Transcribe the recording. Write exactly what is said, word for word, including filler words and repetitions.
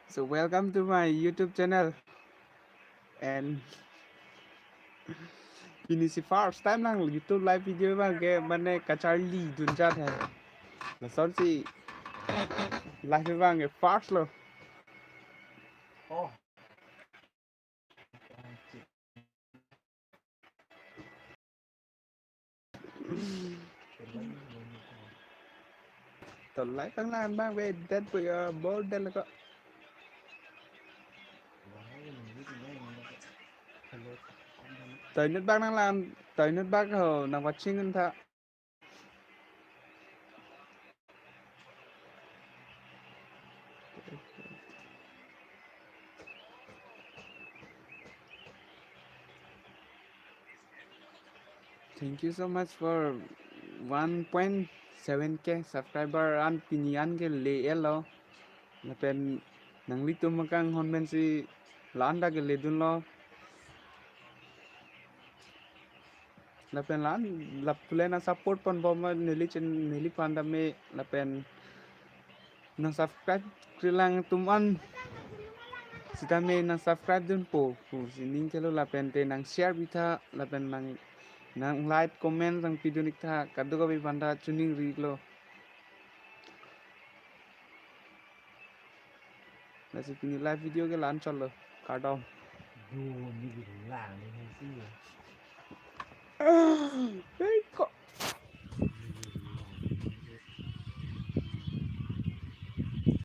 So welcome to my YouTube channel. And pini si first time nang YouTube live video abang ke mane kacharli dunjat hai. Lasonsi live abang ke first lo. Oh. To live abang lang abang ve det pu ya bor det lo ko. To inut bak nang lang, to inut bak ho nang watching un tha. Thank you so much for one point seven K subscriber an pini an ke le-et lo. Lapen nanglitum akanghon pensi la-an ta ke ledunlo. Lapen la-an lapu le nang support ponbom neli chen neli phan tame lapen nang subscribe kri lang atum an sitame nang subscribe dunpo pusi ning kelo lapen te nang share pitha lapen nang nang like comment nang pidun iktha kadokave aphan ta choningri lo. Lasi pini live video ke la-an chotlo. Kardom. Du ni bilang ni si. Hei, kok